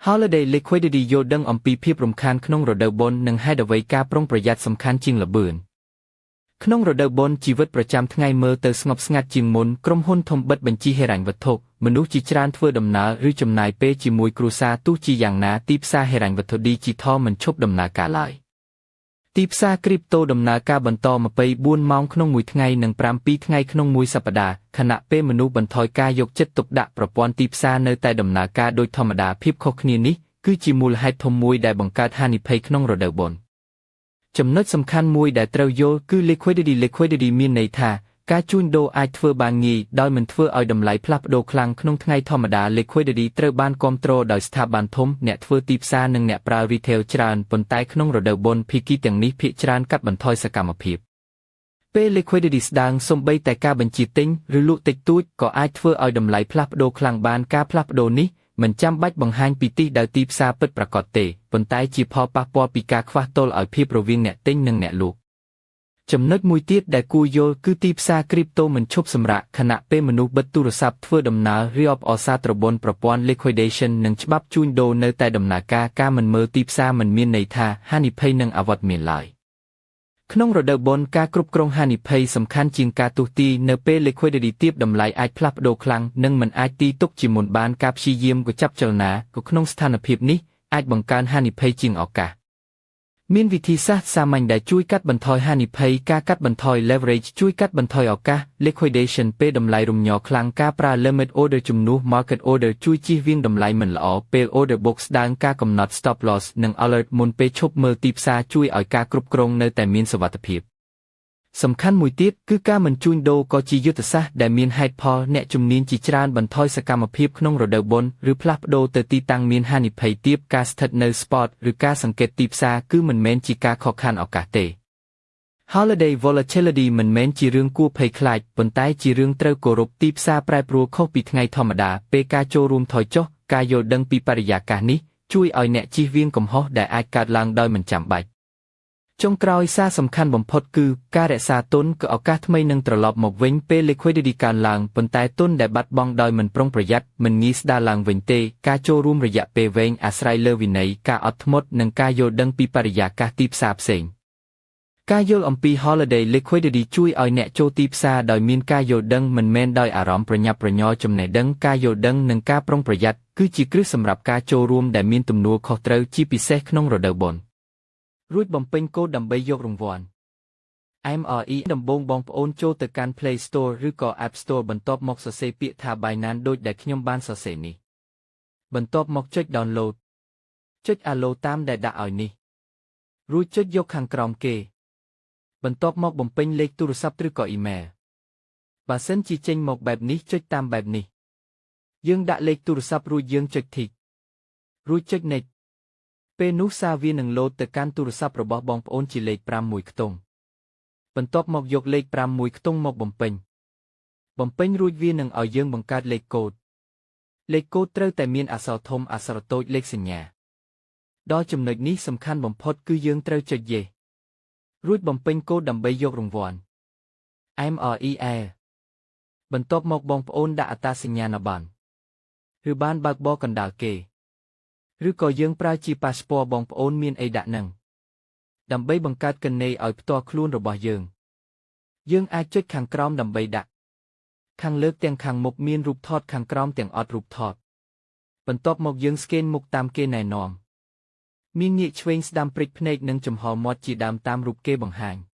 Holiday Liquidity យល់ដឹងអំពីភាពរំខានក្នុងរដូវបុណ្យនិងហេតុអ្វីការប្រុងប្រយ័ត្នសំខាន់ជាងល្បឿនក្នុងរដូវបុណ្យជីវិតប្រចាំថ្ងៃមើលទៅស្ងប់ស្ងាត់ជាងមុនក្រុមហ៊ុនធំបិទបញ្ជីហិរញ្ញវត្ថុមនុស្សជាច្រើនធ្វើដំណើរឬចំណាយពេលជាមួយគ្រួសារទោះជាយ៉ាងណាទីផ្សារហិរញ្ញវត្ថុឌីជីថលមិនឈប់ដំណើរការឡើយទីផ្សារគ្រីបតូដំណើរការបន្ត24ម៉ោងក្នុងមួយថ្ងៃនិង7ថ្ងៃក្នុងមួយសប្តាហ៍ខណៈពេលមនុស្សបន្ថយការយកចិត្តទុកដាក់ប្រព័ន្ធទីផ្សារនៅតែដំណើរការដូចធម្មតាភាពខុសគ្នានេះគឺជាមូលហេតុធំមួយដែលបង្កើតហានិភ័យក្នុងរដូវបុណ្យចំណុចសំខាន់មួយដែលត្រូវយល់គឺ liquidity liquidity មានន័យថាការជួញដូរអាចធ្វើបានងាយដោយមិនធ្វើឲ្យតម្លៃផ្លាស់ប្ដូរខ្លាំងក្នុងថ្ងៃធម្មតា liquidity ត្រូវបានគ្រប់គ្រងដោយស្ថាប័នធំអ្នកធ្វើទីផ្សារនិងអ្នកប្រើ retail ច្រើនប៉ុន្តែក្នុងរដូវបុណ្យភាគីទាំងនេះភាគច្រើនកាត់បន្ថយសកម្មភាពពេល liquidity ស្ដើងសូម្បីតែការបញ្ជាទិញឬលក់តិចតួចក៏អាចធ្វើឲ្យតម្លៃផ្លាស់ប្ដូរខ្លាំងបានការផ្លាស់ប្ដូរនេះមិនចាំបាច់បង្ហាញពីទិសដៅទីផ្សារពិតប្រាកដទេប៉ុន្តែជាផលប៉ះពាល់ពីការខ្វះតុល្យភាពរវាងអ្នកទិញនិងអ្នកលក់ចំណុចមួយទៀតដែលគួរយល់គឺទីផ្សារគ្រីបតូមិនឈប់សម្រាកខណៈពេលមនុស្សបិទទូរស័ព្ទធ្វើដំណើរឬអបអរសាទរបុណ្យប្រព័ន្ធ liquidation និងច្បាប់ជួញដូរនៅតែដំណើរការការមិនមើលទីផ្សារមិនមានន័យថាហានិភ័យនឹងអវត្តមានឡើយក្នុងរដូវបុណ្យការគ្រប់គ្រងហានិភ័យសំខាន់ជាងការទស្សន៍ទាយនៅពេល liquidity ទាបតម្លៃអាចផ្លាស់ប្ដូរខ្លាំងនិងមិនអាចទីទុកជាមុនបានការព្យាយាមក៏ចាប់ចលនាក៏ក្នុងស្ថានភាពនេះអាចបង្កើនហានិភ័យជាងឱកាសមានវិធីសាស្ត្រសាមញ្ញដែលជួយកាត់បន្ថយហានិភ័យការកាត់បន្ថយ leverage ជួយកាត់បន្ថយឱកាស liquidation ពេលតម្លៃរំញ័រខ្លាំងការប្រើ limit order ជំនួស market order ជួយជៀសវាងតម្លៃមិនល្អពេល order book ស្ដើងការកំណត់ stop loss និង alert មុនពេលឈប់មើលទីផ្សារជួយឲ្យការគ្រប់គ្រងនៅតែមានសុវត្ថិភាព សំខាន់មួយទៀតគឺការមិនជួញដូរក៏ជាយុទ្ធសាស្ត្រដែលមានហេតុផលអ្នកជំនាញជាច្រើនបន្ថយសកម្មភាពក្នុងរដូវបុណ្យឬផ្លាស់ប្ដូរទៅទីតាំងមានហានិភ័យទាបការស្ថិតនៅ spot ឬការសង្កេតទីផ្សារគឺមិនមែនជាការខកខានឱកាសទេ Holiday volatility មិនមែនជារឿងគួរភ័យខ្លាចប៉ុន្តែជារឿងត្រូវគោរពទីផ្សារប្រែប្រួលខុសពីថ្ងៃធម្មតាពេលការចូលរួមថយចុះការយល់ដឹងពីបរិយាកាសនេះជួយឲ្យអ្នកជៀសវាងកំហុសដែលអាចកើតឡើងដោយមិនចាំបាច់ចុងក្រោយសារសំខាន់បំផុតគឺការរក្សាទុនគឺឱកាសថ្មីនឹងត្រឡប់មកវិញពេល liquidity កើនឡើងប៉ុន្តែទុនដែលបាត់បង់ដោយមិនប្រុងប្រយ័ត្នមិនងាយស្ដារឡើងវិញទេការចូលរួមរយៈពេលវែងអាស្រ័យលើវិន័យការអត់ធ្មត់និងការយល់ដឹងពីបរិយាកាសទីផ្សារផ្សេងការយល់អំពី holiday liquidity ជួយឲ្យអ្នកចូលទីផ្សារដោយមានការយល់ដឹងមិនមែនដោយអារម្មណ៍ប្រញាប់ប្រញាល់ចំណេះដឹងការយល់ដឹងនិងការប្រុងប្រយ័ត្នគឺជាគ្រឹះសម្រាប់ការចូលរួមដែលមានទំនួលខុសត្រូវជាពិសេសក្នុងរដូវបុណ្យរួចបំពេញកូដដើម្បីយករង្វាន់ MRE ដំបូងបងប្អូនចូលទៅកាន់ Play Store ឬក៏ App Store បន្ទាប់មកសរសេរពាក្យថា Binance ដូចដែលខ្ញុំបានសរសេរនេះបន្ទាប់មកចុច Download ចុច Allow តាមដែលដាក់ឲ្យនេះរួចចុចយកខាងក្រោមគេ បន្ទាប់មកបំពេញលេខទូរស័ព្ទឬក៏អ៊ីមែលបើសិនជាចេញមកបែបនេះចុចតាមបែបនេះយើងដាក់លេខទូរស័ព្ទរួចយើងចុច Tick រួចចុច Next ពេលនោះសារវានឹងលោតទៅកាន់ទូរស័ព្ទរបស់បងប្អូនជាលេខ5មួយខ្ទង់បន្ទាប់មកយកលេខ5មួយខ្ទង់មកបំពេញបំពេញរួចវានឹងឲ្យយើងបង្កើតលេខកូដលេខកូដត្រូវតែមានអក្សរធំអក្សរតូចលេខសញ្ញាដល់ចំណុចនេះសំខាន់បំផុតគឺយើងត្រូវចុច Yes រួចបំពេញកូដដើម្បីយករង្វាន់ MREL បន្ទាប់មកបងប្អូនដាក់អត្តសញ្ញាណប័ណ្ណឬប័ណ្ណបើកបរកណ្ដាលគេឬក៏យើងប្រើជាប៉ាសពតបងប្អូនមានអីដាក់នឹងដើម្បីបង្កើតគណនីឲ្យផ្ទាល់ខ្លួនរបស់យើង យើងអាចចុចខាងក្រោមដើម្បីដាក់ ខាងលើទាំងខាងមុខមានរូបថតខាងក្រោមទាំងអត់រូបថត បន្ទាប់មកយើង scan មុខតាមគេណែនាំមានងាកឆ្វេងស្ដាំព្រិចភ្នែកនិងចំហមាត់ជាដើមតាមរូបគេបង្ហាញ។